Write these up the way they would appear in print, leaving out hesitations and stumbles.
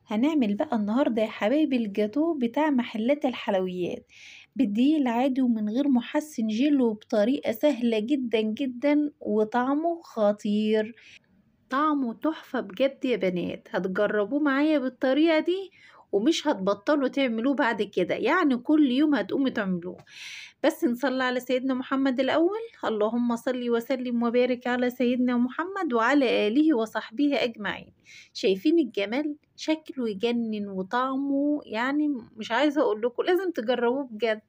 هنعمل بقى النهاردة يا حبايبي الجاتو بتاع محلات الحلويات بالدقيق العادي ومن غير محسن جيل وبطريقة سهلة جدا جدا، وطعمه خطير، طعمه تحفة بجد يا بنات. هتجربوه معايا بالطريقة دي ومش هتبطلوا تعملوه بعد كده، يعني كل يوم هتقوموا تعملوه. بس نصلي على سيدنا محمد الأول. اللهم صل وسلم وبارك على سيدنا محمد وعلى آله وصحبه أجمعين. شايفين الجمال؟ شكله يجنن وطعمه يعني مش عايزة أقول لكم، لازم تجربوه بجد،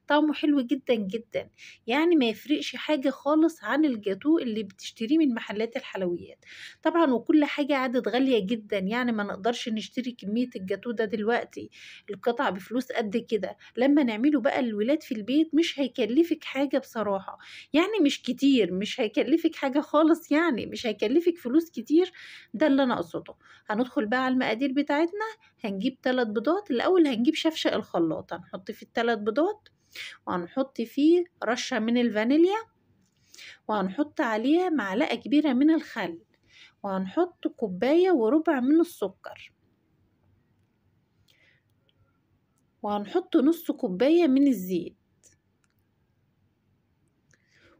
طعمه حلو جدا جدا، يعني ما يفرقش حاجة خالص عن الجاتو اللي بتشتريه من محلات الحلويات طبعا. وكل حاجة عادت غالية جدا، يعني ما نقدرش نشتري كمية الجاتو ده دلوقتي، القطعة بفلوس قد كده. لما نعمله بقى الولاد في البيت مش هيكلفك حاجة بصراحة، يعني مش كتير، مش هيكلفك حاجة خالص، يعني مش هيكلفك فلوس كتير، ده اللي أنا أقصده. هندخل بقى على المقادير بتاعتنا. هنجيب 3 بيضات. الأول هنجيب شفشق الخلاط، هنحط فيه 3 بيضات، وهنحط فيه رشة من الفانيليا، وهنحط عليها معلقة كبيرة من الخل، وهنحط كوباية وربع من السكر، وهنحط نص كوباية من الزيت،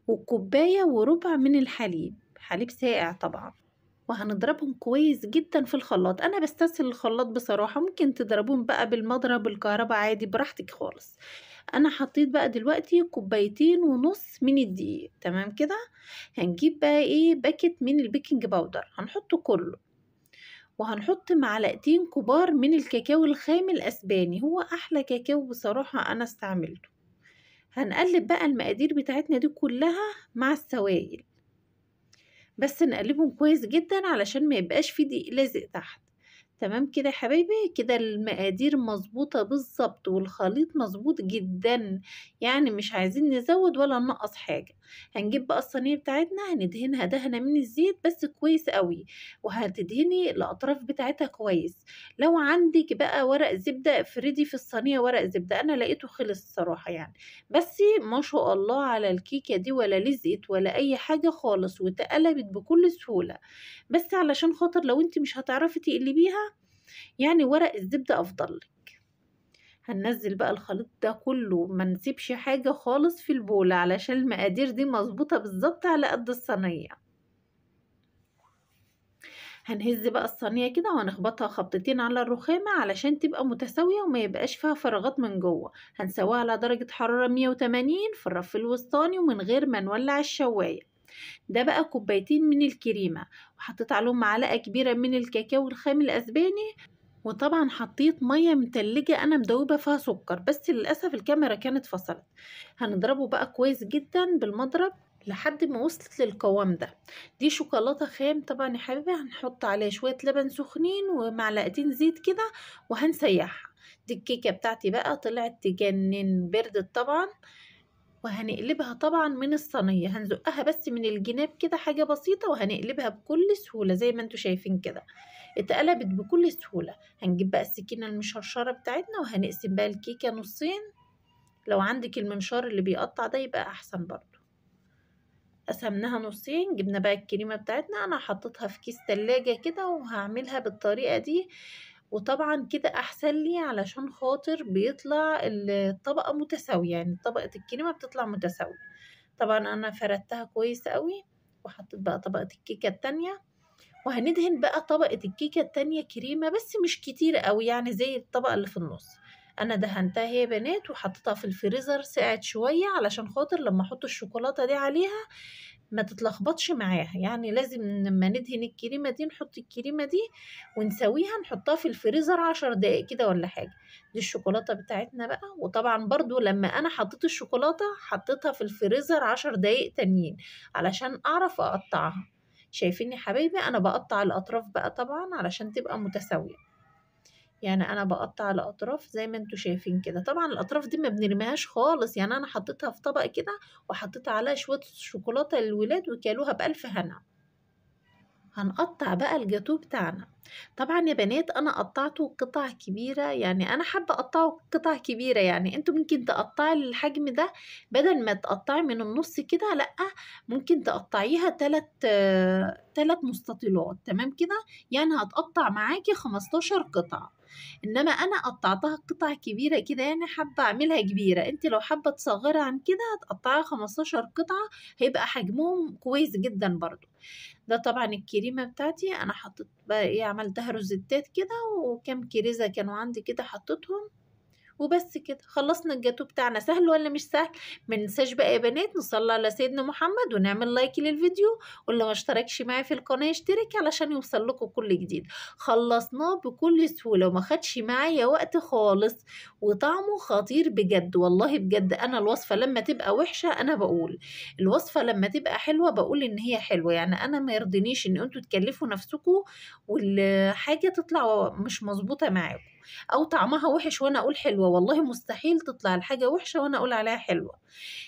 وكوباية وربع من الحليب، حليب ساقع طبعا. وهنضربهم كويس جدا في الخلاط. انا بستسهل الخلاط بصراحة، ممكن تضربوهم بقى بالمضرب الكهرباء عادي براحتك خالص. انا حطيت بقى دلوقتي 2.5 كوباية من الدقيق، تمام كده. هنجيب بقى ايه، باكت من ال baking powder هنحطه كله، وهنحط معلقتين كبار من الكاكاو الخام الاسباني، هو احلى كاكاو بصراحة انا استعملته. هنقلب بقى المقادير بتاعتنا دي كلها مع السوائل، بس نقلبهم كويس جدا علشان ما يبقاش في دقيق لازق تحت. تمام كده يا حبايبي، كده المقادير مظبوطة بالظبط والخليط مظبوط جدا، يعني مش عايزين نزود ولا ننقص حاجة. هنجيب بقى الصينية بتاعتنا، هندهنها دهنة من الزيت بس كويس قوي، وهتدهني الأطراف بتاعتها كويس. لو عندك بقى ورق زبدة افردي في الصينية ورق زبدة، أنا لقيته خلص الصراحة يعني، بس ما شاء الله على الكيكة دي ولا لزقت ولا أي حاجة خالص، واتقلبت بكل سهولة. بس علشان خاطر لو انت مش هتعرفي تقلبيها يعني ورق الزبدة أفضل لك. هننزل بقى الخليط ده كله، ما نسيبش حاجة خالص في البولة علشان المقادير دي مظبوطة بالظبط على قد الصينية. هنهز بقى الصينية كده وهنخبطها خبطتين على الرخامة علشان تبقى متساوية وما يبقاش فيها فراغات من جوه. هنسويها على درجة حرارة 180 في الرف الوسطاني ومن غير ما نولع الشواية. ده بقى 2 كوباية من الكريمة، وحطيت عليهم معلقة كبيرة من الكاكاو الخام الأسباني، وطبعا حطيت مية متلجة أنا مدوبة فيها سكر، بس للأسف الكاميرا كانت فصلت. هنضربه بقى كويس جدا بالمضرب لحد ما وصلت للقوام ده. دي شوكولاتة خام طبعا يا حبيبي، هنحط عليها شوية لبن سخنين ومعلقتين زيت كده وهنسيحها. دي الكيكة بتاعتي بقى طلعت تجنن، بردت طبعا، وهنقلبها طبعا من الصينية، هنزقها بس من الجناب كده حاجة بسيطة، وهنقلبها بكل سهولة زي ما انتوا شايفين كده، اتقلبت بكل سهولة. هنجيب بقى السكينة المشرشرة بتاعتنا وهنقسم بقى الكيكة نصين. لو عندك المنشار اللي بيقطع ده يبقى احسن برضو. قسمناها نصين، جبنا بقى الكريمة بتاعتنا، انا حطيتها في كيس تلاجة كده وهعملها بالطريقة دي، وطبعا كده احسن لي علشان خاطر بيطلع الطبقة متساوية، يعني طبقة الكريمة بتطلع متساوية. طبعا انا فردتها كويس قوي، وحطيت بقى طبقة الكيكة التانية، وهندهن بقى طبقة الكيكة التانية كريمة بس مش كتير قوي، يعني زي الطبقة اللي في النص. انا دهنتها هي بنات وحطيتها في الفريزر سقعت شوية علشان خاطر لما احط الشوكولاتة دي عليها ما تتلخبطش معاها، يعني لازم لما ندهن الكريمة دي نحط الكريمة دي ونسويها، نحطها في الفريزر 10 دقايق كده ولا حاجة. دي الشوكولاتة بتاعتنا بقى. وطبعا برضو لما انا حطيت الشوكولاتة حطيتها في الفريزر 10 دقايق تانيين علشان اعرف اقطعها. شايفين يا حبايبي انا بقطع الاطراف بقى طبعا علشان تبقى متساوية، يعني انا بقطع الاطراف زي ما انتوا شايفين كده. طبعا الاطراف دي ما بنرميهاش خالص، يعني انا حطيتها في طبق كده وحطيت عليها شوية شوكولاتة للولاد وكلوها بالف هنا. هنقطع بقى الجاتوه بتاعنا. طبعا يا بنات انا قطعته قطع كبيرة، يعني انا حابة اقطعه قطع كبيرة، يعني انتوا ممكن تقطعي الحجم ده بدل ما تقطعي من النص كده، لا ممكن تقطعيها 3 مستطيلات. تمام كده، يعني هتقطع معاكي 15 قطعه، انما انا قطعتها قطع كبيرة كده، يعني حابة اعملها كبيرة. انت لو حابة تصغرها عن كده هتقطعيها 15 قطعه، هيبقى حجمهم كويس جدا برضو. ده طبعا الكريمة بتاعتي انا حطيت بقى ايه، عملتها روزيتات كده، وكم كريزه كانوا عندي كده حطيتهم، وبس كده خلصنا الجاتو بتاعنا. سهل ولا مش سهل؟ ما ننساش بقى يا بنات نصلي على سيدنا محمد ونعمل لايك للفيديو، واللي ما اشتركش معايا في القناة يشترك علشان يوصل لكم كل جديد. خلصناه بكل سهولة وما خدش معايا وقت خالص، وطعمه خطير بجد والله بجد. انا الوصفة لما تبقى وحشة انا بقول، الوصفة لما تبقى حلوة بقول ان هي حلوة، يعني انا ما يرضينيش ان انتوا تكلفوا نفسكم والحاجة تطلع مش مظبوطة معاكم او طعمها وحش وانا اقول حلوة. والله مستحيل تطلع الحاجة وحشة وانا اقول عليها حلوة.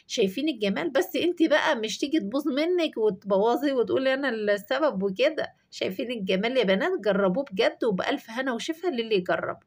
شايفين الجمال؟ بس انت بقى مش تيجي تبوظ منك وتبوظي وتقولي انا السبب وكده. شايفين الجمال يا بنات؟ جربوه بجد، وبألف هنا وشفا للي يجرب.